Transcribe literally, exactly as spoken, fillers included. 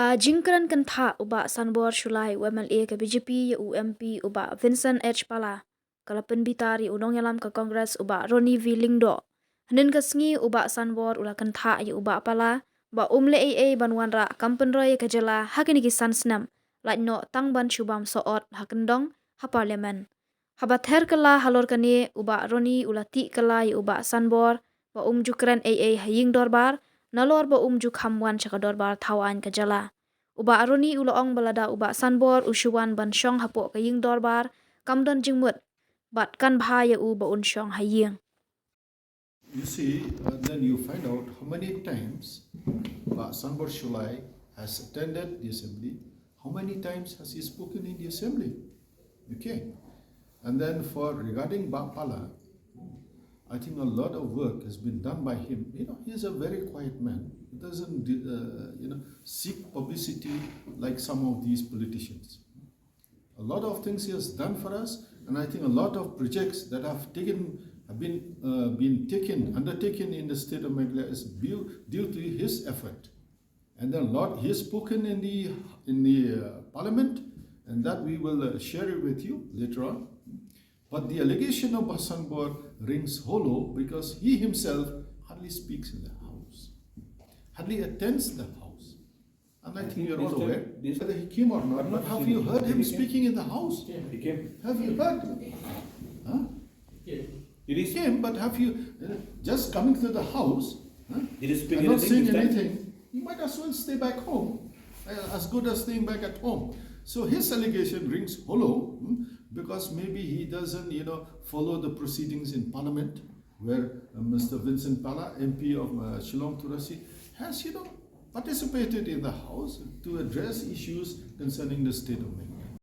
A jingkren kynthah u Bah Sanbor Shullai u M L A ka B J P ïa u M P u Bah Vincent H Pala, ka la pynbitar ïa u nongïalam ka Congress u Bah Ronnie V Lyngdoh. Hynnin ka sngi u Bah Sanbor u la kynthah ïa u Bah Pala ba um leh ei ei ban wanrah kam pynroi ïa ka jylla ha kine ki san snem, lait noh tang ban shu bam sohot ha kyndong ha Parliament. Haba ther kylla halor kane, u Bah Ronnie u la tih kylla ïa u Bah Sanbor ba um ju kren ei ei ha ïing dorbar, nalor ba um ju kham wan sha ka dorbar thaw aiñ ka jylla. U Bah Ronnie u la ong ba lada u Bah Sanbor u shu wan ban shong hapoh ka ïing dorbar, kam don jingmut, bad kan bha ïa u ba un shong ha ïing. You see, uh, then you find out how many times Bah Sanbor Shullai has attended the assembly, how many times has he spoken in the assembly. Okay. And then for regarding Bah Pala, I think a lot of work has been done by him. You know, he is a very quiet man. He doesn't, uh, you know, seek publicity like some of these politicians. A lot of things he has done for us, and I think a lot of projects that have taken have been uh, been taken undertaken in the state of Meghalaya is due, due to his effort. And then a lot he has spoken in the in the uh, parliament, and that we will uh, share it with you later on. But the allegation of Bah Sanbor rings hollow because he himself hardly speaks in the house, hardly attends the house. And I think you're all aware whether he came or not, but have you heard him speaking in the house? He came. Have you heard? Huh? It He is. Came, but have you, uh, just coming to the house, huh? Did he speak And not anything saying this time? Anything, he might as well stay back home, uh, as good as staying back at home. So his allegation rings hollow hmm, because maybe he doesn't, you know, follow the proceedings in parliament where uh, Mister Vincent Pala, M P of uh, Shillong Turasi, has, you know, participated in the House to address issues concerning the state of Meghalaya.